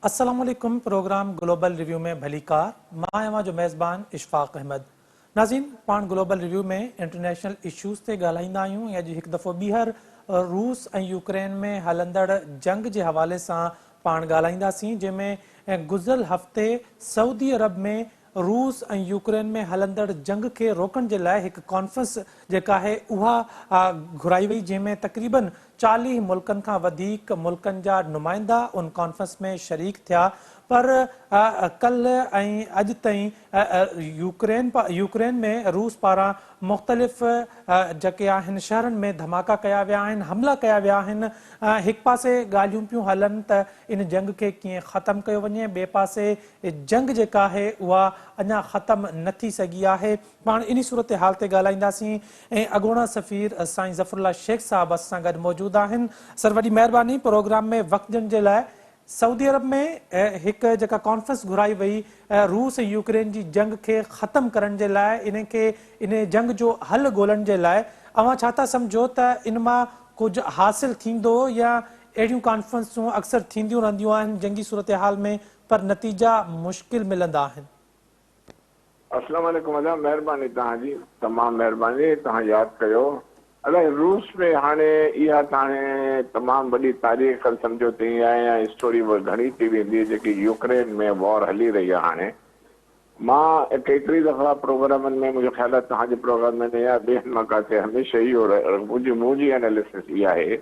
السلام عليڪم programme global review ۾ ڀليڪار مان آهيان اوهان جو ميزبان اشفاق احمد ناظرين پاڻ گلوبل ريويو ۾ انٽرنيشنل اشوز تي ڳالهائيندا آهيون ۽ اڄ هڪ دفعو ٻيهر روس ۽ يوڪرين ۾ هلندڙ جنگ جي حوالي سان پاڻ ڳالهائينداسين جنهن ۾ گذريل هفتي سعودي عرب ۾ روس ۽ يوڪرين ۾ هلندڙ جنگ کي روڪڻ جي لاء هڪ ڪانفرنس جيڪا آهي اها گهرائي وئي جنهن ۾ تقريبن 40 ملڪن کان وڌيڪ ملڪن جا نمائندا ان ڪانفرنس ۾ شريڪ ٿيا پر ڪلهه ۽ اڄ تائين يوڪرين يوڪرين ۾ روس پاران مختلف جيڪي آهن شهرن ۾ ڌماڪا ڪيا ويا آهن حملا ڪيا ويا آهن هڪ پاسي ڳالهيون پيون هلن ته ان جنگ کي ڪيئن ختم ڪيو وڃي ٻئي پاسي جنگ جيڪا آهي اها اڃا ختم نه ٿي سگهي آهي. پاڻ انهي صورتحال تي ڳالهائينداسين ۽ اڳوڻا سفير سائين ظفر الله شيخ صاحب اسان سان گڏ موجود آهن. سر وڏي مهرباني پروگرام ۾ وقت ڏيڻ جي لاء. سعودي عرب ۾ هڪ جيڪا ڪانفرنس گهرائي وئي روس ۽ يوڪرين جي جنگ کي ختم ڪرڻ جي لاء انهي کي انهي جنگ جو حل ڳولڻ جي لاء اوهان ڇا ٿا سمجهو ته ان مان ڪجهه حاصل ٿيندو يا اهڙيون ڪانفرنسون اڪثر ٿينديون رهنديون آهن جنگي صورتحال ۾ پر نتيجا مشڪل ملندا آهن. اسلام عليڪم ادا مهرباني توهان جي تمام مهرباني توهان ياد ڪيو ادا روس ۾ هاڻي اها ته هاڻي تمام وڏي تاريخ سمجهو ته ائين آهي يا اسٽوري گهڻي ٿي ويندي جيڪي يوڪرين ۾ وار هلي رهي آهي هاڻي مان ڪيتري دفعا پروگرامن ۾ منهنجو خيال آهي توهان جي پروگرام ۾ يا ٻين مان ڪاٿي هميشه اهو منهنجي منهنجي اناليسس اها آهي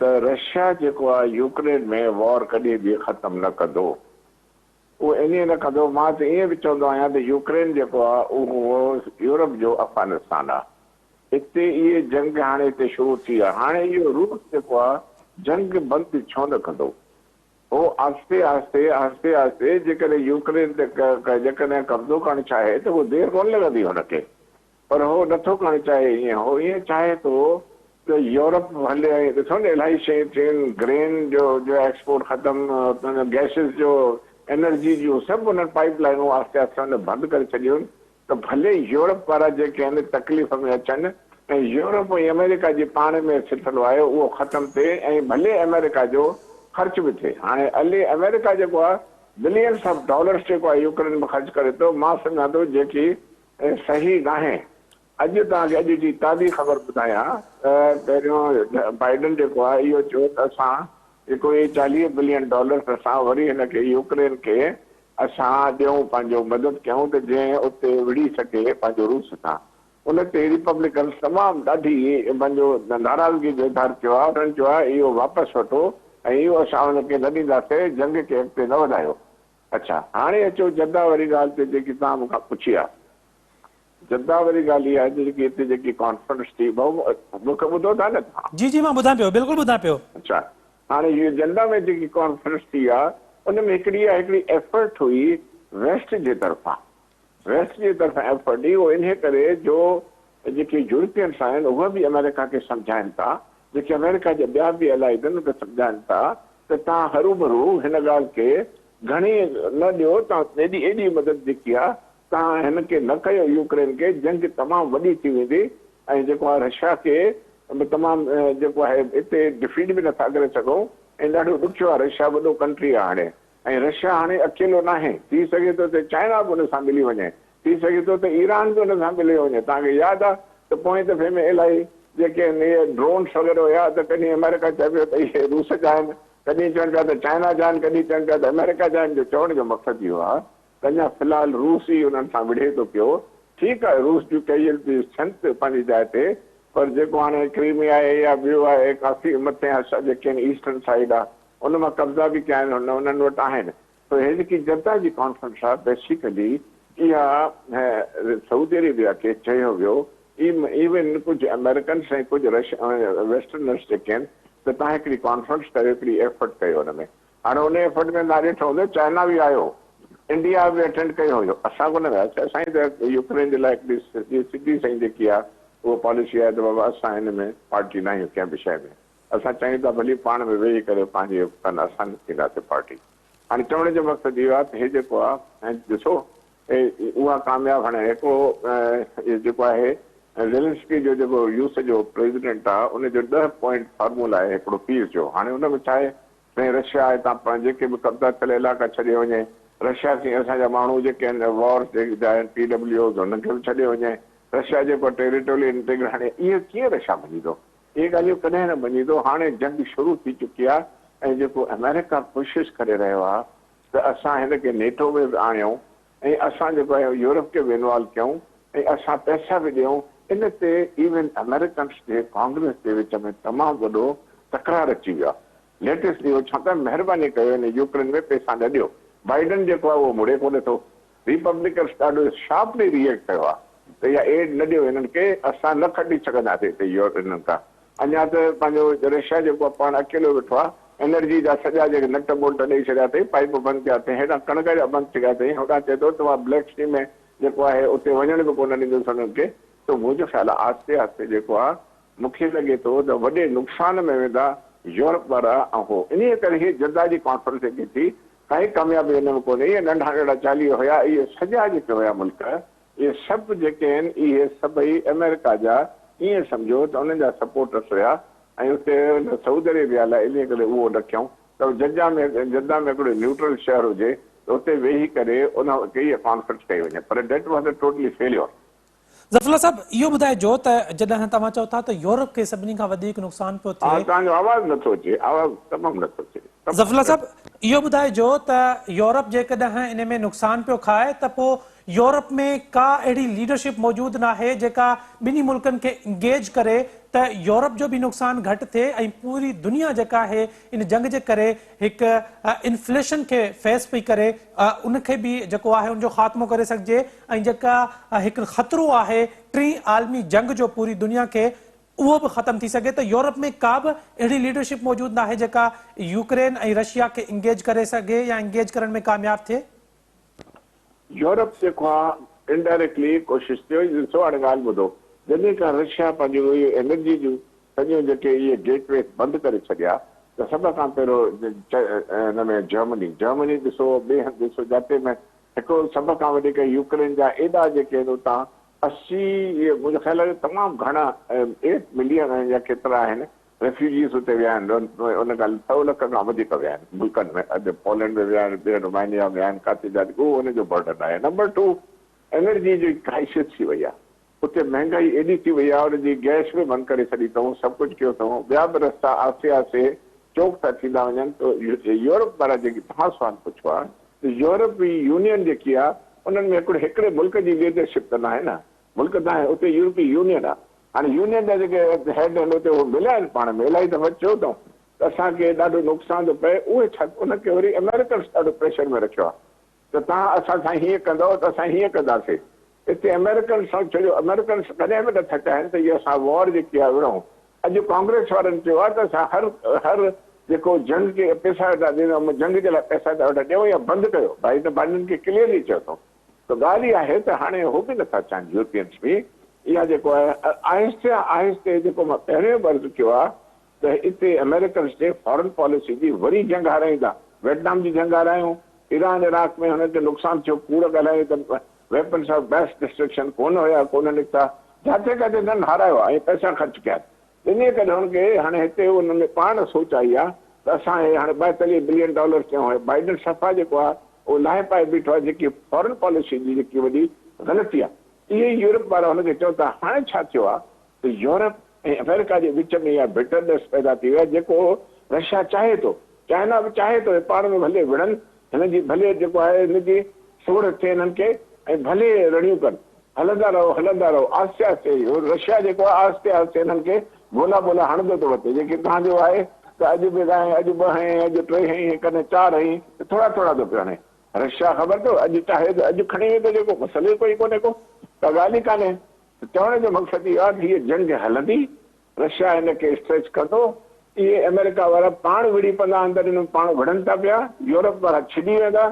ته رشيا جيڪو آهي يوڪرين ۾ وار ڪڏهن به ختم نه ڪندو. اهو انهيء نه ڪندو. مان ته ائين به چوندو آهيان ته يوڪرين جيڪو آهي اهو يورپ جو افغانستان آهي. اتي اهي جنگ هاڻي هتي شروع ٿي آهي. هاڻي اهو روس جيڪو آهي جنگ بند ڇو نه ڪندو؟ هو آهستي آهستي آهستي آهستي جيڪڏهن يوڪرين تي جيڪڏهن قبضو ڪرڻ چاهي ته اهو دير ڪونه لڳندي هن کي. پر هو نه ٿو ڪرڻ چاهي ائين. هو ائين چاهي ٿو ته يورپ هلي ۽ ڏسو نه الاهي شيون ٿيون گرين جو جو ايڪسپورٽ ختم گئسز جو انرجي جون سڀ انهن پائيپ لائنون آهستي آهستي انهن بند ڪري ڇڏيون ته ڀلي يورپ وارا جيڪي آهن تڪليف ۾ اچن ۽ يورپ ۽ آمريڪا جي پاڻ ۾ سلسلو آهي اهو ختم ٿئي ۽ ڀلي آمريڪا جو خرچ به ٿئي هاڻي الي آمريڪا جيڪو آهي بلينس آف ڊالرس جيڪو آهي يوڪرين ۾ خرچ ڪري ٿو مان سمجهان ٿو جيڪي ۽ صحيح ناهي. اڄ توهان کي اڄ جي تازي خبر ٻڌايان ته پهريون بائيڊن جيڪو آهي اهو چيو ته اسان جيڪو هي 40 بلين ڊالرس اسان وري هن کي يوڪرين کي اسان ڏيون پنهنجو مدد ڪيون ته جنهن اتي وڙهي سگهي پنهنجو روس سان ان تي ريپبلڪنس تمام ڏاڍي پنهنجو ناراضگي جو اظهار ڪيو آهي انهن چيو آهي اهو واپس وٺو ۽ اهو اسان ان کي نه ڏينداسين جنگ کي اڳتي نه وڌايو. اڇا هاڻي اچو جده واري ڳالهه تي جيڪي توهان مون کان پڇي آ. جده واري ڳالهه اها آهي ته جيڪي هتي جيڪي ڪانفرنس ٿي ڀائو مون کي ٻڌو ٿا نه توهان؟ جي جي مان ٻڌان پيو بلڪل ٻڌان پيو. اڇا هاڻي هي جده ۾ جيڪي ڪانفرنس ٿي آ ان ۾ هڪڙي اها هڪڙي ايفرٽ هئي ويسٽ جي طرفان ويسٽ جي طرفان ايفرٽ اهو انهي ڪري جو جيڪي يورپينس آهن اهي به آمريڪا کي سمجهائن ٿا جيڪي آمريڪا جا ٻيا به الائيڊ آهن ان کي سمجهائن ٿا ته توهان هروڀرو هن ڳالهه کي گهڻي نه ڏيو توهان ايڏي ايڏي مدد جيڪي آهي توهان هن کي نه ڪيو يوڪرين کي جنگ تمام وڏي ٿي ويندي ۽ جيڪو آهي رشيا کي به تمام جيڪو آهي اتي ڊفيٽ به نٿا ڪري سگهون ۽ ڏاڍو ڏکيو آهي رشيا وڏو ڪنٽري آهي هاڻي ۽ رشيا هاڻي اڪيلو ناهي، ٿي سگهي ٿو ته چائنا به ان سان ملي وڃي، ٿي سگهي ٿو ته ايران به ان سان ملي وڃي. توهان کي ياد آهي ته پوئين دفعي ۾ الائي جيڪي آهن اهي ڊرونس وغيره هيا ته ڪڏهن آمريڪا چئي پيو ته اهي روس جا آهن، ڪڏهن چون پيا ته چائنا جا آهن، ڪڏهن چون پيا ته آمريڪا جا آهن جو چوڻ جو مقصد اهو آهي ته اڃا في الحال روس ئي انهن سان وڙهي ٿو پيو. ٺيڪ آهي روس جون ڪيجوئلٽيز ٿين ٿيون پنهنجي جاء تي پر جيڪو هاڻي ڪريميا آهي يا ٻيو آهي ڪافي مٿين حصا جيڪي آهن ايسٽرن سائيڊ آهي ان مان قبضا به ڪيا آهن هن انهن وٽ آهن سو هي جيڪي جده جي ڪانفرنس آهي بيسيڪلي اها سعودي عربيه کي چيو ويو ايون ڪجهه آمريڪنس ۽ ڪجهه رش ويسٽرنرس جيڪي آهن ته تان هڪڙي ڪانفرنس ڪريو هڪڙي ايفرٽ ڪيو ان ۾ هاڻي ان ايفرٽ ۾ تان ڏٺو هوندو چائنا به آيو انڊيا به اٽينڊ ڪيو هيو اسان ڪونه وياسي اسان جي ته يوڪرين جي لاء هڪڙي سڌي سئين جيڪي آهي اها پاليسي آهي ته بابا اسان هن ۾ پارٽي ناهيون ڪنهن به شيء ۾ اسان چاهيون ٿا ڀلي پاڻ ۾ ويهي ڪري پنهنجي ڪن اسان نه ٿينداسين پارٽي. هاڻي چوڻ جو مقصد اهو آهي ته هي جيڪو آهي ۽ ڏسو اها ڪامياب هاڻي هڪڙو جيڪو آهي زيلنسڪي جو جيڪو يوس جو پريزيڊنٽ آهي ان جو 10 پوائنٽ فارمولا آهي هڪڙو پيس جو هاڻي ان ۾ ڇا آهي ۽ رشيا هتان پنهنجا جيڪي به قبضا ٿيل علائقا ڇڏي وڃي، رشيا سين اسان جا ماڻهو جيڪي آهن وار جا آهن پي ڊبليو اوز انهن کي به ڇڏي وڃي، رشيا جيڪو ٽيريٽوري انٽيگرٽي هاڻي اهو ڪيئن رشيا مڃيندو؟ اهي ڳالهيون ڪڏهن نه مڃيندو، هاڻي جنگ شروع ٿي چڪي آهي ۽ جيڪو آمريڪا ڪوشش ڪري رهيو آهي ته اسان هن کي نيٽو ۾ به آڻيون ۽ اسان جيڪو آهي يورپ کي به انوالو ڪيون ۽ اسان پئسا به ڏيون ان تي ايون آمريڪنس جي ڪانگريس جي وچ ۾ تمام وڏو تڪرار اچي ويو آهي ليٽيسٽ اهو ڇا ته مهرباني ڪيو هن يوڪرين ۾ پئسا نه ڏيو بائيڊن جيڪو آهي اهو مڙي ڪونه ٿو ريپبلڪنس ڏاڍو شارپلي ري ايڪٽ ڪيو آهي ته اها ايڊ نه ڏيو هنن کي اسان نه کٽي سگهنداسين هتي هنن کان اڃا ته پنهنجو رشيا جيڪو آهي پاڻ اڪيلو ويٺو آهي انرجي جا سڄا جيڪي نٽ بولٽ ڏئي ڇڏيا اٿئي، پائيپ بند ڪيا اٿئي، هيڏانهن ڪڻڪ جا بند ٿي ويا اٿئي، هوڏانهن چئي ٿو ته مان بليڪ سي ۾ جيڪو آهي اتي وڃڻ به ڪونه ڏيندس انهن کي ته منهنجو خيال آهي آهستي آهستي جيڪو آهي مون کي لڳي ٿو ته وڏي نقصان ۾ ويندا يورپ وارا ۽ هو انهيء ڪري هيء جده جي ڪانفرنس جيڪي ٿي ڪائي ڪاميابي ان ۾ ڪونه اهي ننڍا ننڍا 40 هيا اهي سڄا جيڪي هيا ملڪ اهي سڀ جيڪي آهن اهي سڀئي آمريڪا جا ائين سمجهو ته انهن جا سپورٽرس هيا ۽ اتي سعودي عربيا لاء انهيء ڪري اهو رکيائون ته جده ۾ جده ۾ هڪڙو نيوٽرل شهر هجي ته اتي ويهي ڪري ان کي اها ڪانفرنس ڪئي وڃي پر that was a totally failure. Zafar Ullah صاحب اهو ٻڌائجو ته جڏهن توهان چئو ٿا ته يورپ کي سڀني کان وڌيڪ نقصان پيو ها ٿئي. توهان جو آواز نٿو اچي آواز تمام نٿو اچي تمام ظفر الله گهٽ. صاحب اهو ٻڌائجو ته يورپ جيڪڏهن ان ۾ نقصان پيو کائي ته پوء يورپ ۾ ڪا اهڙي ليڊرشپ موجود ناهي جيڪا ٻنهي ملڪن کي انگيج ڪري ته يورپ جو به نقصان گهٽ ٿئي ۽ پوري دنيا جيڪا آهي ان جنگ جي ڪري هڪ انفليشن کي فيس پئي ڪري ان کي به جيڪو آهي ان جو خاتمو ڪري سگهجي ۽ جيڪا هڪ خطرو آهي ٽين عالمي جنگ جو پوري دنيا کي اهو به ختم ٿي سگهي ته يورپ ۾ ڪا به اهڙي ليڊرشپ موجود ناهي جيڪا يوڪرين ۽ رشيا کي انگيج ڪري سگهي يا انگيج ڪرڻ ۾ ڪامياب ٿئي. يورپ جيڪو آ انڊائريڪٽلي ڪوشش ٿيو ڏسو هاڻي ڳالهه ٻڌو جڏهن کان رشيا پنهنجون اهي انرجي جون سڄيون جيڪي اهي گيٽ ويز بند ڪري ڇڏيا ته سڀ کان پهريون هن ۾ جرمني جرمني ڏسو ٻئي هنڌ ڏسو جاتي ۾ هڪ سڀ کان وڌيڪ يوڪرين جا ايڏا جيڪي آهن اتان 80 منهنجو خيال آهي تمام گهڻا ايٽ ملين آهن يا ڪيترا آهن ريفيوجيز اتي ويا آهن، ان کان سئو لک کان وڌيڪ ويا آهن ملڪن ۾ اڌ پولينڊ ۾ ويا آهن، ٻين رومانيا ۾ ويا آهن، ڪاٿي جاتي اهو ان جو برڊن آهي. نمبر ٽو انرجي جي ڪرائسس ٿي وئي آهي، اتي مهنگائي ايڏي ٿي وئي آهي، ان جي گئس به بند ڪري ڇڏي اٿئون، سڀ ڪجهه ڪيو اٿئون، ٻيا به رستا آهستي آهستي چوڪ ٿا ٿيندا وڃن ته يورپ وارا جيڪي توهان سوال پڇيو آهي ته يورپي يونين جيڪي آهي انهن ۾ هڪڙي هڪڙي ملڪ جي ليڊرشپ ته ناهي نه، ملڪ ته آهي اتي يورپي يونين آهي. هاڻي يونين جا جيڪي هيڊ آهن اتي اهي مليا آهن پاڻ ۾ الاهي دفعا چيو اٿئون ته اسان کي ڏاڍو نقصان ٿو پئي اهي ڇا ان کي وري آمريڪنس ڏاڍو پريشر ۾ رکيو آهي ته توهان اسان سان هيئن ڪندؤ ته اسان هيئن ڪنداسين اتي آمريڪنس سان ڇو جو آمريڪنس ڪڏهن به نٿا چاهين ته اهي اسان وار جيڪي آهي وڙهون اڄ ڪانگريس وارن چيو آهي ته اسان هر هر جيڪو جنگ کي پيسا ويٺا ڏين جنگ جي لاء پيسا ٿا ويٺا ڏيون يا بند ڪيو بائيڊن بائيڊن کي ڪليئرلي چيو اٿئون ته ڳالهه اها آهي ته هاڻي هو به نٿا چاهين يورپينس به اها جيڪو آهي آهستي آهستي جيڪو مان پهريون به عرض ڪيو آهي ته اتي آمريڪنس جي فارن پاليسي جي وري جنگ هارائيندا ويٽنام جي جنگ هارايون ايران عراق ۾ هنن کي نقصان ٿيو ڪوڙ ڳالهايون ته ويپنس آف ميس ڊسٽرڪشن ڪونه هيا ڪونه نڪتا جاٿي ڪاٿي هنن هارايو آهي ۽ پئسا خرچ ڪيا انهيء ڪري هن کي هاڻي هتي ان ۾ پاڻ سوچ آئي آهي ته اسان هي هاڻي 42 بلين ڊالرز ڏيون هي بائيڊن صفا جيڪو آهي اهو لاهي پائي بيٺو آهي جيڪي فارن پاليسي جي جيڪي وڏي غلطي آهي اهي ئي يورپ وارا هن کي چون ٿا هاڻي ڇا ٿيو آهي ته يورپ ۽ آمريڪا جي وچ ۾ اها بٽرنيس پيدا ٿي وئي آهي جيڪو رشيا چاهي ٿو چائنا به چاهي ٿو هي پاڻ ۾ ڀلي وڙهن هن جي ڀلي جيڪو آهي هن جي سوڙهه ٿئي هنن کي ۽ ڀلي رڙيون ڪن هلندا رهو هلندا رهو آهستي آهستي اهو رشيا جيڪو آهي آهستي آهستي هنن کي گولا ٻولا هڻندو ٿو وتي جيڪي توهان جو آهي ته اڄ به هنئين اڄ ٻه هنئين اڄ ٽي هنئين ڪڏهن چار هنئين ته ٿورا ٿورا ٿو پيو هڻي رشيا خبر اٿو اڄ چاهي ته اڄ کڻي ويندو جيڪو مسئلو ئي ڪوئي ڪونهي ڪو ڪا ڳالهه ئي ڪانهي ته چوڻ جو مقصد اهو آهي ته هيء جنگ هلندي رشيا هن کي اسٽريچ ڪندو، اهي آمريڪا وارا پاڻ وڙهي پوندا اندر ان ۾ پاڻ وڙهن ٿا پيا، يورپ وارا ڇڄي ويندا،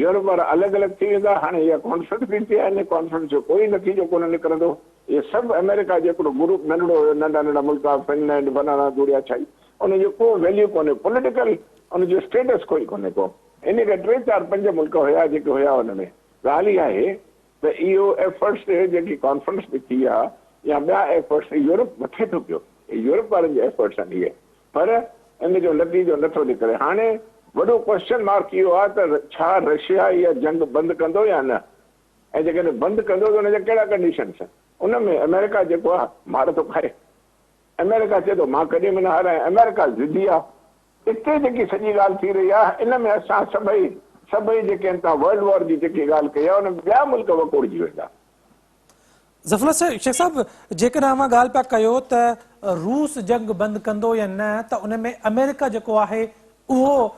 يورپ وارا الڳ الڳ ٿي ويندا، هاڻي اها ڪانفرنس به ٿي آهي، ان ڪانفرنس جو ڪوئي نتيجو ڪونه نڪرندو، اهي سڀ آمريڪا جو هڪڙو گروپ ننڍڙو هيو، ننڍا ننڍا ملڪ ها، فنلينڊ فلاڻا ڌوڙيا ڇائي، ان جو ڪو ويليو ڪونهي، پوليٽيڪل ان جو اسٽيٽس ڪوئي ڪونهي ڪو، ان ڪري ٽي چار پنج ملڪ هيا جيڪي هيا ان ۾، ڳالهه اها آهي ته اهو ايفرٽس جيڪي ڪانفرنس ۾ ٿي آ يا ٻيا ايفرٽس يورپ وٺي ٿو پيو اهي يورپ وارن جا ايفرٽس آهن اهي پر ان جو نتيجو نه ٿو نڪري. هاڻي وڏو ڪوئسچن مارڪ اهو آهي ته ڇا رشيا اها جنگ بند ڪندو يا نه ۽ جيڪڏهن بند ڪندو ته ان جا ڪهڙا ڪنڊيشنس آهن. ان ۾ آمريڪا جيڪو آهي مار ٿو کائي. آمريڪا چئي ٿو مان ڪڏهن به نه هارايان. آمريڪا ضدي آهي. اتي جيڪي سڄي ڳالهه ٿي رهي آهي ان ۾ اسان سڀئي سڀئي جيڪي آهن توهان ورلڊ وار جي جيڪي ڳالهه ڪئي آهي ان ۾ ٻيا ملڪ وڪوڙجي ويندا. ظفر شيخ صاحب جيڪڏهن اوهان ڳالهه پيا ڪيو ته روس جنگ بند ڪندو يا نه ته ان ۾ آمريڪا جيڪو آهي اهو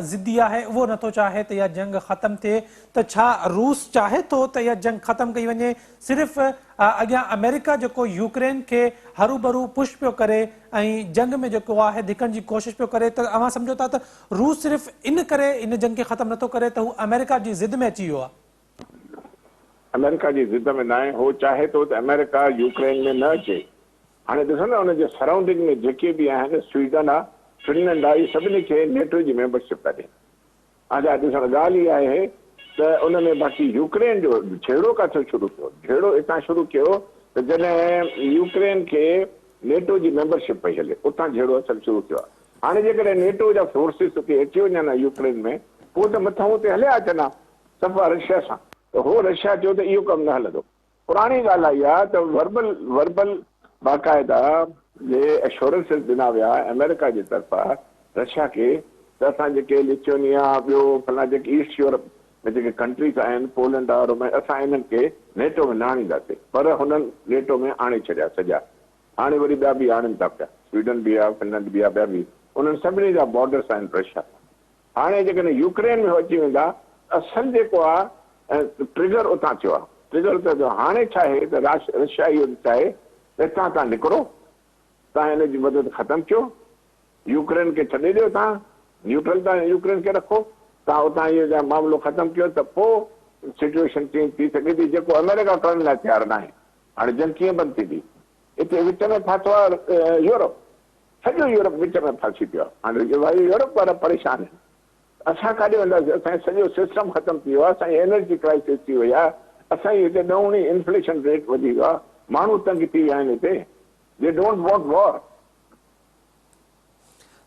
ضدي آهي اهو نٿو چاهي ته اها جنگ ختم ٿئي ته ڇا روس چاهي ٿو ته اها جنگ ختم ڪئي وڃي صرف اڳيان آمريڪا جيڪو يوڪرين کي هروڀرو پش پيو ڪري ۽ جنگ ۾ جيڪو آهي ڌڪڻ جي ڪوشش پيو ڪري ته اوهان سمجهو ٿا ته روس صرف ان ڪري ان جنگ کي ختم نٿو ڪري ته هو آمريڪا جي ضد ۾ اچي ويو آهي. آمريڪا جي ضد ۾ ناهي، هو چاهي ٿو ته آمريڪا يوڪرين ۾ نه اچي. هاڻي ڏسو نه ان جي سرائونڊنگ ۾ جيڪي به آهن سوئيڊن آ، فنلينڊ آ، اهي سڀني کي نيٽو جي ميمبرشپ ٿا ڏين. اڇا ڏسڻ ڳالهه اها آهي ته ان ۾ باقي يوڪرين جو جهيڙو ڪاٿو شروع ٿيو؟ جهيڙو اتان شروع ٿيو ته جڏهن يوڪرين کي نيٽو جي ميمبرشپ پئي هلي اتان جهيڙو اصل شروع ٿيو آ. هاڻي جيڪڏهن نيٽو جا فورسز اتي اچي وڃن ها يوڪرين ۾ پوء ته مٿان اتي هليا اچن ها. صفا رشيا سان ته هو رشيا چيو ته اهو ڪم نه هلندو. پراڻي ڳالهه آئي آهي ته وربل وربل باقاعده جي اشورنسز ڏنا ويا آمريڪا جي طرفان رشيا کي ته اسان جيڪي لٿيونيا ٻيو فلاڻا جيڪي ايسٽ يورپ ۾ جيڪي ڪنٽريز آهن پولنڊ آ رومانيا اسان انهن کي نيٽو ۾ نه آڻينداسين پر هنن نيٽو ۾ آڻي ڇڏيا سڄا هاڻي وري ٻيا به آڻين ٿا پيا سوئيڊن به آ فنلنڊ به آ ٻيا به انهن سڀني جا بارڊرس آهن رشيا سان. هاڻي جيڪڏهن يوڪرين ۾ هو اچي ويندا ته اصل جيڪو آ ٽرگر اتان ٿيو آ ٽرگر اتان ٿيو آ هاڻي ڇا آهي ته رشيا اهو ٿو چاهي ته هتان تان نڪرو تان هن جي مدد ختم ڪيو يوڪرين کي ڇڏي ڏيو تان نيوٽرل تان يوڪرين کي رکو تان اتان اهو جا معاملو ختم ڪيو ته پو سچويشن چينج ٿي سگهي ٿي جيڪو آمريڪا ڪرڻ لاء تيار ناهي هاڻي جنگ ڪيئن بند ٿيندي اتي وچ ۾ ڦاٿو آ يورپ سڄو يورپ وچ ۾ ڦاسي پيو آهي. هاڻي يورپ وارا پريشان آهن. اسان ڪاڏي وينداسين؟ اسان جو سڄو سسٽم ختم ٿي ويو آهي. اسان جي انرجي ڪرائسس ٿي وئي آهي. اسان جي هتي ڏهوڻي انفليشن ريٽ وڌي ويو آهي. ماڻهو تنگ ٿي ويا آهن هتي. They don't want war.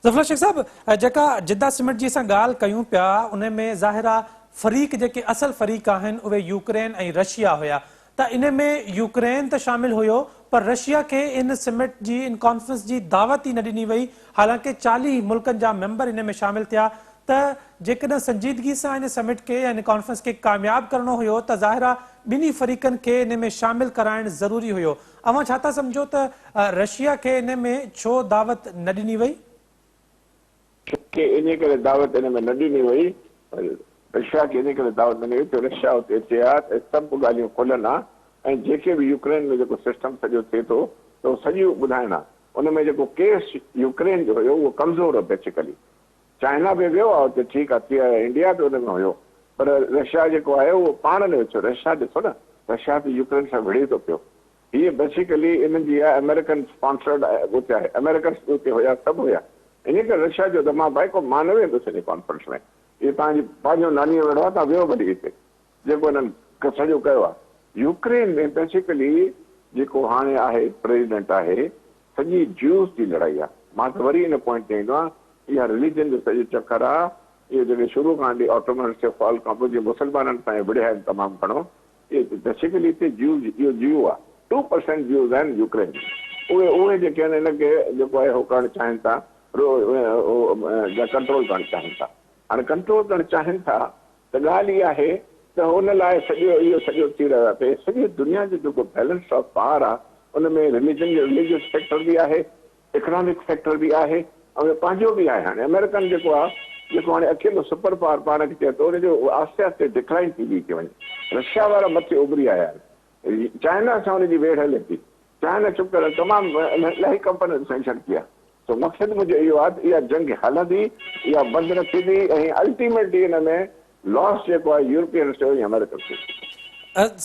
Zafar Shaikh صاحب جيڪا جده سمٽ جي اسان ڳالهه ڪيون پيا ان ۾ ظاهر آ فريق جيڪي اصل فريق آهن اهي يوڪرين ۽ رشيا هيا ته ان ۾ يوڪرين ته شامل هيو پر رشيا کي ان سمٽ جي ان ڪانفرنس جي دعوت ئي نه ڏني وئي حالانڪه 40 ملڪن جا ميمبر ان ۾ شامل ٿيا ته جيڪڏهن سنجيدگي سان ان سمٽ کي يا ان ڪانفرنس کي ڪامياب ڪرڻو هيو ته ظاهر آ ٻنهي فريقن کي ان ۾ شامل ڪرائڻ ضروري هيو اوهان ڇا ٿا سمجهو ته رشيا کي ان ۾ ڇو دعوت نه ڏني وئي؟ کي انهي ڪري دعوت ان ۾ نه ڏني وئي رشيا کي انهي ڪري دعوت نه ڏني وئي ته رشيا اتي اچي ها ته سڀ ڳالهيون کلن ها ۽ جيڪي به يوڪرين ۾ جيڪو سسٽم سڄو ٿئي ٿو ته اهو سڄو ٻڌائن ها ان ۾ جيڪو ڪيس يوڪرين جو هيو اهو ڪمزور هو بيسيڪلي چائنا به ويو آهي اتي ٺيڪ آهي ٿي آيو انڊيا به ان ۾ هيو پر رشيا جيڪو آهي اهو پاڻ نه ويٺو رشيا ڏسو نه رشيا ته يوڪرين سان وڙهي ٿو پيو هيء بيسيڪلي انهن جي آهي آمريڪن اسپانسرڊ اتي آهي آمريڪنس به اتي هيا سڀ هيا انهي ڪري رشيا چيو ته مان ڀائي ڪو مان نه ويندس انهي ڪانفرنس ۾ اهي توهان جي پنهنجو نانيء ويڙهو آهي توهان ويهو ڀلي هتي جيڪو انهن سڄو ڪيو آهي يوڪرين ۾ بيسيڪلي جيڪو هاڻي آهي پريزيڊنٽ آهي سڄي جيوز جي لڙائي آهي مان ته وري ان پوائنٽ تي ايندو آهيان اها رليجن جو سڄو چڪر آهي اهو جيڪي شروع کان وٺي آٽومنس جي فال کان پوء جيئن مسلمانن سان اهي وڙهيا آهن تمام گهڻو اهي بيسيڪلي هتي جيوز اهو جيو آهي 2% جيوز آهن يوڪرين ۾ اهي اهي جيڪي آهن ان کي جيڪو آهي هو ڪرڻ چاهين ٿا يا ڪنٽرول ڪرڻ چاهين ٿا هاڻي ڪنٽرول ڪرڻ چاهين ٿا ته ڳالهه اها آهي ته ان لاء سڄو اهو سڄو ٿي رهيو آهي ته سڄي دنيا جو جيڪو بيلنس آف پاور آهي ان ۾ رليجن جو رليجس فيڪٽر به آهي اڪنامڪ فيڪٽر به آهي ۽ پنهنجو به آهي هاڻي آمريڪن جيڪو آهي جيڪو هاڻي اڪيلو سپر پاور پاڻ کي چئي ٿو ان جو آهستي آهستي ڊڪلائن ٿيندي ٿي وڃي رشيا وارا مٿي اڀري آيا آهن چائنا سان ان جي ويڙهه هلي ٿي چائنا چپ ڪري تمام الاهي ڪمپنين سينڪشن ڪيا سو مقصد منهنجو اهو آهي ته اها جنگ هلندي اها بند نه ٿيندي ۽ الٽيميٽلي ان ۾ لاس جيڪو آهي يورپينس جو ۽ آمريڪنس جو ٿيندو.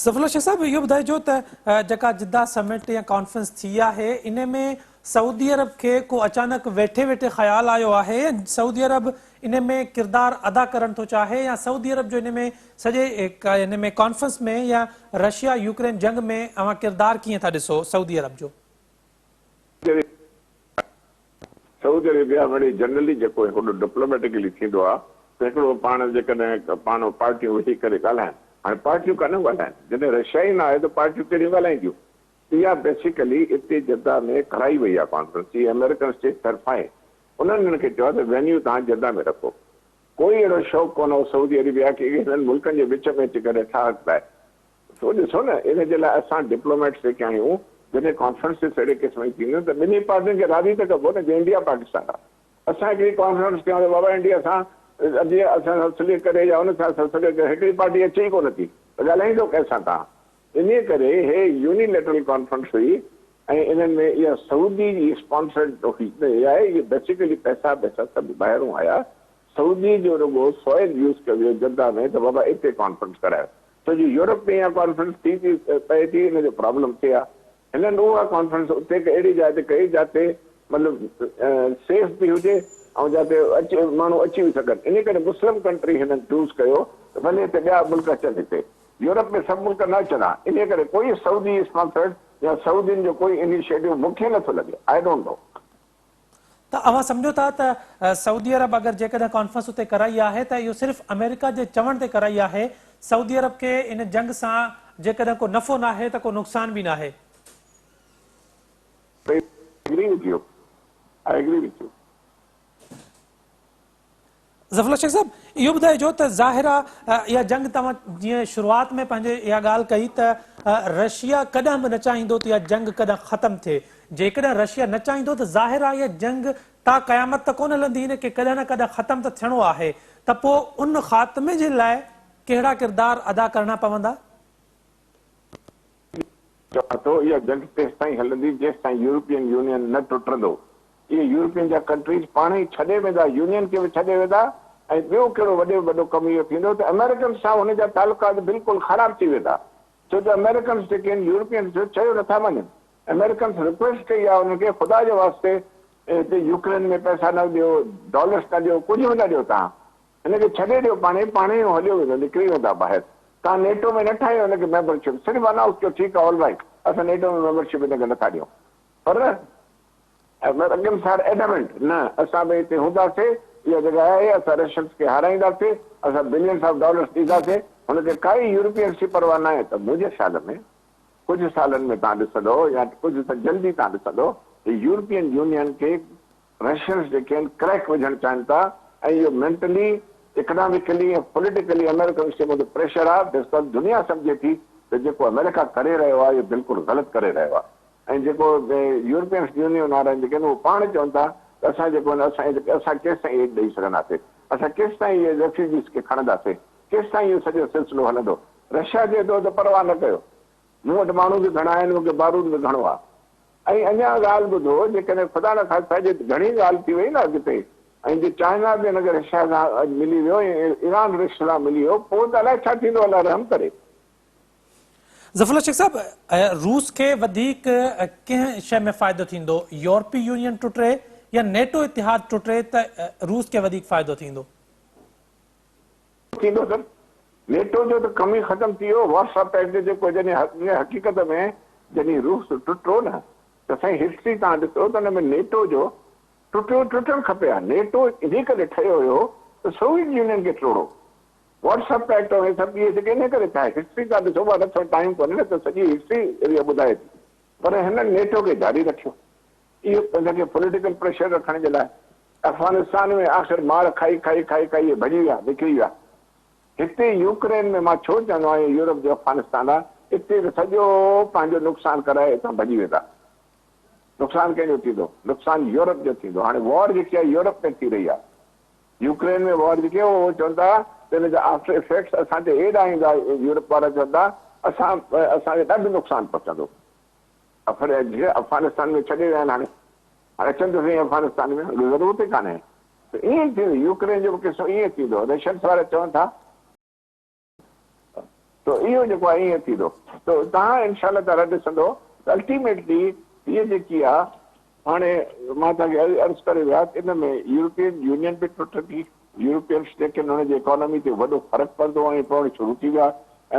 ظفر الله شيخ صاحب اهو ٻڌائجو ته جيڪا جده سمٽ يا ڪانفرنس ٿي آهي ان ۾ سعودي عرب کي ڪو اچانڪ ويٺي ويٺي خيال آيو آهي يا سعودي عرب ان ۾ ڪردار ادا ڪرڻ ٿو چاهي يا سعودي عرب جو ان ۾ سڄي ان ۾ ڪانفرنس ۾ يا رشيا يوڪرين جنگ ۾ اوهان ڪردار ڪيئن ٿا ڏسو سعودي عرب جو؟ سعودي سعودي عربيا وري جنرلي جيڪو هڪڙو ڊپلوميٽڪلي ٿيندو آهي ته هڪڙو پاڻ جيڪڏهن پاڻ پارٽيون ويهي ڪري ڳالهائن. هاڻي پارٽيون ڪانه ڳالهائن، جڏهن رشيا ئي نه آهي ته پارٽيون ڪهڙيون ڳالهائينديون. اها بيسيڪلي اتي جده ۾ ڪرائي وئي آهي ڪانفرنس، هي آمريڪنس جي طرفان آهي. انهن هنن کي چيو آهي ته وينيو توهان جده ۾ رکو. ڪوئي اهڙو شوق ڪونه هو سعودي عربيا کي هنن ملڪن جي وچ ۾ اچي ڪري ٺاهه ڪرائي. سو ڏسو نه ان جي لاء اسان ڊپلوميٽس جيڪي آهيون جڏهن ڪانفرنسز اهڙي قسم جون ٿينديون ته ٻنهي پارٽين کي راضي ته ڪبو نه جيئن انڊيا پاڪستان آهي. اسان هڪڙي ڪانفرنس ڪيون ته بابا انڊيا سان اچي اسان سان صلح ڪري يا ان سان اسان صلح ڪري هڪڙي پارٽي اچي ئي ڪونه ٿي ته ڳالهائيندو ڪنهن سان توهان. انهيء ڪري هي يوني ليٽرل ڪانفرنس هئي ۽ انهن ۾ اها سعودي جي اسپانسرڊ هئي نه اها اهي بيسيڪلي پئسا ٻئسا سڀ ٻاهرون آيا سعودي جو رڳو سوئل يوز ڪيو ويو جده ۾ ته بابا اتي ڪانفرنس ڪرايو ڇو جو يورپ ۾ اها ڪانفرنس ٿي ٿي پئي ٿي ان جو پرابلم ٿئي ها هنن اها ڪانفرنس اتي هڪ اهڙي جاء تي ڪئي جاتي مطلب سيف به هجي ۽ جاتي اچي ماڻهو اچي به سگهن انهي ڪري مسلم ڪنٽري هنن چوز ڪيو ته ڀلي هتي ٻيا ملڪ اچن هتي يورپ ۾ سڀ ملڪ نه اچن ها انهي ڪري ڪوئي سعودي اسپانسرڊ يا سعودين جو ڪوئي انيشيٽو مون کي نٿو لڳي I don't know. ته اوهان سمجهو ٿا ته سعودي عرب اگر جيڪڏهن ڪانفرنس اتي ڪرائي آهي ته اهو صرف آمريڪا جي چوڻ تي ڪرائي آهي، سعودي عرب کي ان جنگ سان جيڪڏهن ڪو نفعو ناهي ته ڪو نقصان به ناهي. I agree with you I agree with you. Zafar Sheikh صاحب اهو ٻڌائجو ته ظاهر آ اها جنگ توهان جيئن شروعات ۾ پنهنجي اها ڳالهه ڪئي ته رشيا ڪڏهن به نه چاهيندو ته اها جنگ ڪڏهن ختم ٿئي جيڪڏهن رشيا نه چاهيندو ته ظاهر آ اها جنگ تا قيامت ته ڪونه هلندي ان کي ڪڏهن نه ڪڏهن ختم ته ٿيڻو آهي ته پوء ان خاتمي جي لاء ڪهڙا ڪردار ادا ڪرڻا پوندا؟ چوان ٿو اها جنگ تيستائين هلندي جيستائين يورپين يونين نه ٽٽندو. اهي يورپين جا ڪنٽريز پاڻ ئي ڇڏي ويندا، يونين کي به ڇڏي ويندا ۽ ٻيو ڪهڙو وڏي ۾ وڏو ڪم اهو ٿيندو ته آمريڪنز سان هن جا تعلقات بلڪل خراب ٿي ويندا ڇو ته آمريڪنز جيڪي آهن يورپينز جو چيو نٿا مڃن. آمريڪنز رڪويسٽ ڪئي آهي انهن کي خدا جي واسطي هتي يوڪرين ۾ پئسا نه ڏيو، ڊالرس نه ڏيو، ڪجهه به نه ڏيو توهان هن کي ڇڏي ڏيو پاڻهي پاڻهي هو هليو ويندو نڪري ويندا ٻاهر توهان نيٽو ۾ نه ٺاهيو هن کي ميمبرشپ صرف انائونس ڪيو ٺيڪ آهي آل رائيٽ اسان نيٽو ۾ ميمبرشپ هن کي نٿا ڏيون پر آمريڪنس آر ايڊمنٽ نه اسان به هتي هونداسي اها جڳهه آهي اسان رشنس کي هارائينداسي اسان بلينس آف ڊالرس ڏينداسي هن کي ڪائي يورپينس جي پرواهه ناهي ته منهنجي خيال ۾ ڪجهه سالن ۾ توهان ڏسندو يا ڪجهه ته جلدي توهان ڏسندو ته يورپين يونين کي رشينس جيڪي آهن ڪريڪ وجهڻ چاهين ٿا ۽ اهو مينٽلي، اڪناميڪلي ۽ پوليٽيڪلي آمريڪنس جي مٿي پريشر آهي بيسڪاز دنيا سمجهي ٿي ته جيڪو آمريڪا ڪري رهيو آهي اهو بلڪل غلط ڪري رهيو آهي ۽ جيڪو يورپينس يونين وارا جيڪي آهن اهو پاڻ چون ٿا ته اسان جيڪو آهن اسان اسان ڪيستائين ايڊ ڏئي سگهنداسين اسان ڪيستائين اهي ريفيوجيز کي کڻنداسين ڪيستائين اهو سڄو سلسلو هلندو رشيا چئي ٿو ته پرواهه نه ڪيو مون وٽ ماڻهو به گهڻا آهن مون کي بارود به گهڻو آهي ۽ اڃا ڳالهه ٻڌو، جيڪڏهن خدا نخواسته جي گهڻي ڳالهه ٿي وئي نه اڳتي ۽ جي چائنا به ان رشيا سان ملي ويو ۽ ايران رشيا سان ملي ويو پوء ته الائي ڇا ٿيندو الله رحم ڪري. ظفر الله شيخ صاحب روس کي وڌيڪ ڪنهن شيء ۾ فائدو ٿيندو يورپي يونين ٽٽي يا نيٽو اتحاد ٽٽي ته روس کي وڌيڪ فائدو ٿيندو؟ ٿيندو سر نيٽو جو ته ڪم ئي ختم ٿي ويو وارسا پيڪٽ جو جيڪو جڏهن حقيقت ۾ جڏهن روس ٽٽو نه ته سائين هسٽري توهان ڏسو ته ان ۾ نيٽو جو ٽٽيو ٽٽڻ کپي ها نيٽو انهي ڪري ٺهيو هيو ته سوويت يونين کي ٽوڙو وارسا پيڪٽ ۽ سڀ اهي جيڪي انهي ڪري ٺاهي هسٽري توهان ڏسو اها نه ٽائيم ڪونهي نه ته سڄي هسٽري اها ٻڌائي ٿي پر هنن نيٽو کي جاري رکيو اهو ان کي پوليٽيڪل پريشر رکڻ جي لاء افغانستان ۾ آخر مار کائي کائي کائي کائي اهي ڀڄي ويا نڪري ويا. هتي يوڪرين ۾ مان ڇو چوندو آهيان يورپ جو افغانستان آهي اتي ته سڄو پنهنجو نقصان ڪرائي هتان ڀڄي ويندا. نقصان ڪنهن جو ٿيندو؟ نقصان يورپ جو ٿيندو. هاڻي وار جيڪي آهي يورپ ۾ ٿي رهي آهي. يوڪرين ۾ وار جيڪي آهي اهو چون ٿا ته ان جا آفٽر افيڪٽس اسان تي ايڏا ايندا يورپ وارا چون ٿا اسان اسان کي ڏاڍو نقصان پهچندو. افغانستان ۾ ڇڏي ويا آهن هاڻي هاڻي اچن ته سهي افغانستان ۾ هن کي ضرورت ئي ڪانهي ته ائين ئي ٿيندو يوڪرين جو به قصو ائين ٿيندو رشنس وارا چون ٿا ته اهو جيڪو آهي ائين ٿيندو ته توهان انشاء الله تعالي ڏسندو ته الٽيميٽلي هيء جيڪي آهي هاڻي مان توهان کي عرض ڪري ويا ته ان ۾ يورپين يونين به ٽٽندي، يورپينس جيڪي آهن انهن جي اڪانومي تي وڏو فرق پوندو ۽ پوڻ شروع ٿي ويا،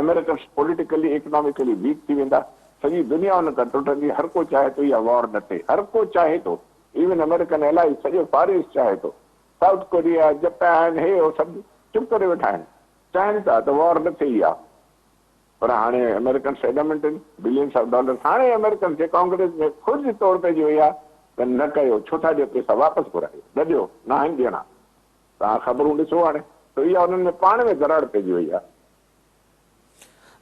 آمريڪنس پوليٽيڪلي اڪناميڪلي ويڪ ٿي ويندا، سڄي دنيا انهن کان ٽٽندي، هر ڪو چاهي ٿو اها وار نه ٿئي، هر ڪو چاهي ٿو. ايون آمريڪن الائي سڄو فار ايسٽ چاهي ٿو. سائوٿ ڪوريا، جپان هي هو سڀ چپ ڪري ويٺا آهن. چاهين ٿا ته وار نه ٿئي ها. پر هاڻي آمريڪن سيڊمنٽ آهن، بلينس آف ڊالرس. هاڻي آمريڪن جي ڪانگريس ۾ خود توڙ پئجي وئي آهي ته نه ڪيو، ڇو ٿا ڏيو پئسا واپس گهرايو، نه ڏيو، ناهن ڏيڻا. توهان خبرون ڏسو هاڻي ته اها انهن ۾ پاڻ ۾ دراڙ پئجي وئي آهي.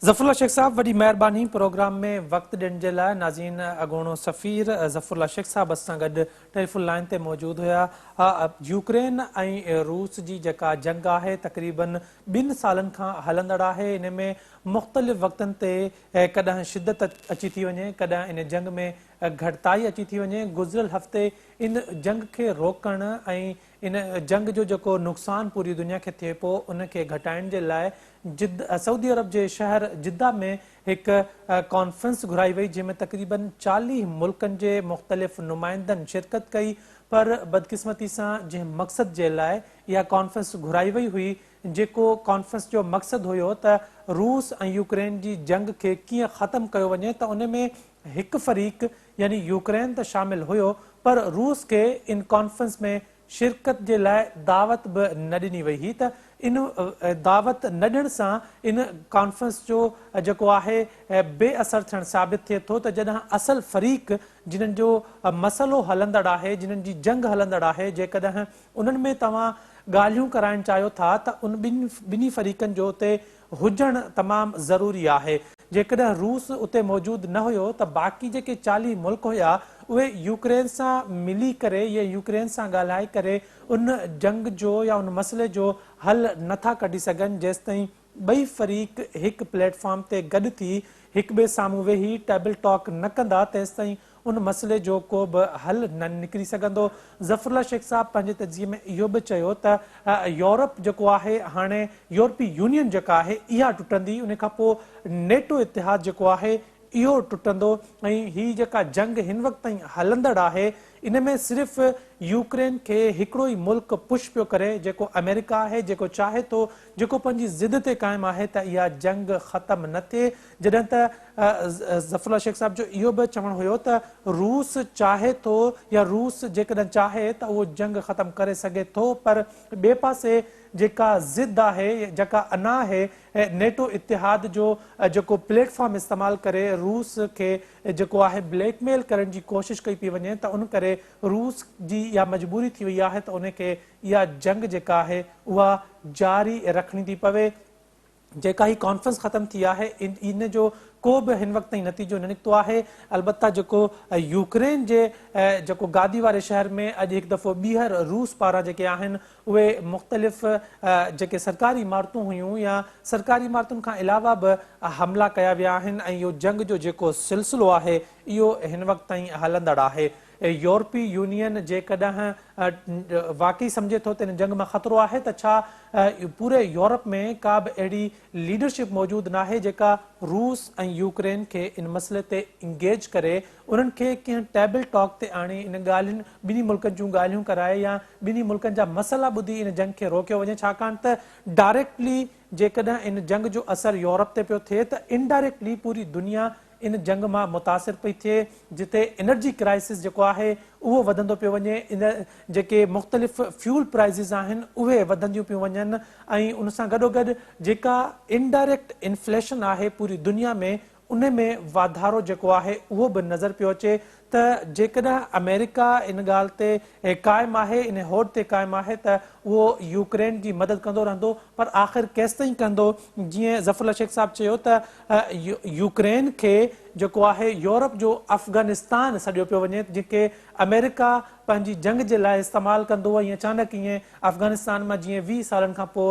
ظفر الله شيخ صاحب وڏي مهرباني پروگرام ۾ وقت ڏيڻ جي لاء ناظرين اڳوڻو سفير ظفر الله شيخ صاحب اسان سان گڏ ٽيليفون لائين تي موجود هيا يوڪرين ۽ روس جي جيڪا جنگ آهي تقريبن ٻن سالن کان هلندڙ آهي ان ۾ مختلف وقتن تي ڪڏهن شدت اچي ٿي وڃي ڪڏهن ان جنگ ۾ گهٽتائي اچي ٿي وڃي گذريل هفتي ان جنگ کي روڪڻ ۽ ان جنگ جو جيڪو نقصان پوري دنيا کي ٿئي پيو ان کي گهٽائڻ جي لاء جد سعودي عرب جي شهر جده ۾ هڪ ڪانفرنس گهرائي وئي جنهن ۾ تقريبن 40 ملڪن جي مختلف نمائندن شرڪت ڪئي پر بدقسمتي سان جنهن مقصد جي لاء اها ڪانفرنس گهرائي وئي هئي جيڪو ڪانفرنس جو مقصد هيو ته روس ۽ يوڪرين جي جنگ کي ڪيئن ختم ڪيو وڃي ته ان ۾ هڪ فريق يعني يوڪرين ته شامل هيو پر روس کي ان ڪانفرنس ۾ شرڪت جي لاء دعوت به نه ڏني وئي هئي ته ان دعوت نه ڏيڻ سان ان ڪانفرنس جو جيڪو آهي بي اثر ٿيڻ ثابت ٿئي ٿو ته جڏهن اصل فريق جنهن جو مسئلو هلندڙ آهي جنهن جي جنگ هلندڙ آهي جيڪڏهن انهن ۾ توهان ڳالهيون ڪرائڻ چاهيو ٿا ته ان ٻنهي فريقن جو اتي هجڻ تمام ضروري آهي. جيڪڏهن روس اتي موجود نه هيو ته باقي جيڪي 40 ملڪ هيا اهي يوڪرين سان ملي ڪري يا يوڪرين سان ڳالهائي ڪري ان جنگ جو يا ان مسئلي جو حل نه ٿا ڪڍي سگهن جيستائين ٻئي فريق هڪ پليٽ فارم تي گڏ ٿي هڪ ٻئي سامهون ويهي ٽيبل ٽاڪ نه ڪندا تيستائين ان مسئلي جو ڪو به حل نه نڪري سگهندو. ظفر الله شيخ صاحب پنهنجي تجزيي ۾ اهو به چيو ته يورپ جيڪو آهي هاڻي يورپي يونين جيڪا آهي اها ٽٽندي ان کان پوء نيٽو اتحاد جيڪو آهي اهو ٽٽندو ۽ هي جيڪا جنگ هن وقت تائين هلندڙ آهي ان ۾ صرف يوڪرين کي هڪڙو ئي ملڪ پش پيو ڪري جيڪو آمريڪا آهي جيڪو چاهي ٿو جيڪو پنهنجي ضد تي قائم آهي ته اها جنگ ختم نه ٿئي جڏهن ته ظفر الله شيخ صاحب جو اهو به چوڻ هيو ته روس چاهي ٿو يا روس جيڪڏهن چاهي ته اهو جنگ ختم ڪري سگهي ٿو پر ٻئي پاسي جيڪا ضد آهي جيڪا انا آهي نيٽو اتحاد جو جيڪو پليٽ فارم استعمال ڪري روس کي جيڪو آهي بليڪ ميل ڪرڻ جي ڪوشش ڪئي پئي وڃي ته ان ڪري روس جي اها مجبوري ٿي وئي آهي ته ان کي اها جنگ جيڪا آهي اها جاري رکڻي ٿي پوي. جيڪا هي ڪانفرنس ختم ٿي آهي ان جو ڪو به هن وقت تائين نتيجو نه نڪتو آهي البته جيڪو يوڪرين جي جيڪو گادي واري شهر ۾ اڄ هڪ دفعو ٻيهر روس پاران جيڪي آهن اهي مختلف جيڪي سرڪاري عمارتون هيون يا سرڪاري عمارتن کان علاوه به حملا ڪيا ويا آهن ۽ اهو جنگ جو جيڪو سلسلو آهي اهو هن وقت تائين هلندڙ آهي. يورپي يونين جيڪڏهن واقعي سمجهي ٿو ته ان جنگ مان خطرو آهي ته ڇا پوري يورپ ۾ ڪا به اهڙي ليڊرشپ موجود ناهي جيڪا روس ۽ يوڪرين کي ان مسئلي تي انگيج ڪري انهن کي ڪنهن ٽيبل ٽاڪ تي آڻي ان ڳالهين ٻنهي ملڪن جون ڳالهيون ڪرائي يا ٻنهي ملڪن جا مسئلا ٻڌي ان جنگ کي روڪيو وڃي ڇاڪاڻ ته ڊائريڪٽلي جيڪڏهن ان جنگ جو اثر يورپ تي پيو ٿئي ته انڊائريڪٽلي پوري دنيا ان جنگ مان متاثر پئي ٿئي جتي انرجي ڪرائسس جيڪو آهي اهو وڌندو پيو وڃي ان جيڪي مختلف فيول پرائسز آهن اهي وڌنديون پيون وڃن ۽ ان سان گڏوگڏ جيڪا انڊائريڪٽ انفليشن آهي پوري دنيا ۾ ان ۾ واڌارو جيڪو آهي اهو به نظر پيو اچي ته جيڪڏهن آمريڪا ان ڳالهه تي قائم آهي ان هوڏ تي قائم آهي ته اهو يوڪرين جي مدد ڪندو رهندو پر آخر ڪيستائين ڪندو جيئن ظفر الله شيخ صاحب چيو ته يوڪرين کي جيڪو آهي يورپ جو افغانستان سڏيو پيو وڃي جنهن کي آمريڪا پنهنجي جنگ جي لاء استعمال ڪندو ۽ اچانڪ ائين افغانستان مان جيئن 20 سالن کان پوء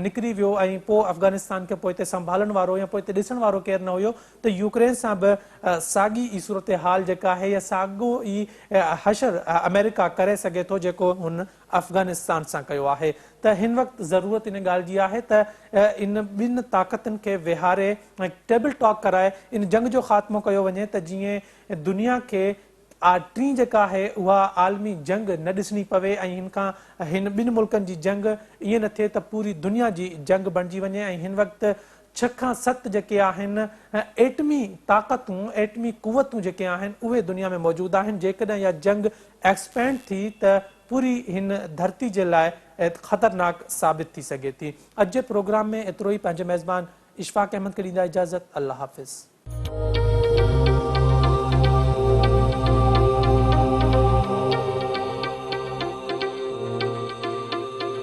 نڪري ويو ۽ پوء افغانستان کي پوئتي سنڀالڻ وارو يا پوئتي ڏسڻ وارو ڪير نه هيو ته يوڪرين سان به ساڳي ئي صورتحال جيڪا آهي يا ساڳو ئي حشر آمريڪا ڪري سگهي ٿو جيڪو هن افغانستان سان ڪيو آهي ته هن وقت ضرورت ان ڳالهه جي آهي ته ان ٻن طاقتن کي ويهاري ۽ ٽيبل ٽاڪ ڪرائي ان جنگ جو خاتمو ڪيو وڃي ته جيئن دنيا کي ٽين جيڪا آهي اها عالمي جنگ نه ڏسڻي پوي ۽ هن کان هن ٻن ملڪن جي جنگ ائين نه ٿئي ته پوري دنيا جي جنگ بڻجي وڃي ۽ هن وقت ڇهه کان ست جيڪي آهن ايٽمي طاقتون، ايٽمي قوتون جيڪي آهن اهي دنيا ۾ موجود آهن، جيڪڏهن اها جنگ ايڪسپينڊ ٿي ته پوري هن ڌرتي جي لاء خطرناڪ ثابت ٿي سگهي ٿي. اڄ جي پروگرام ۾ ايترو ئي پنهنجي ميزبان اشفاق احمد کي ڏيندا اجازت الله حافظ.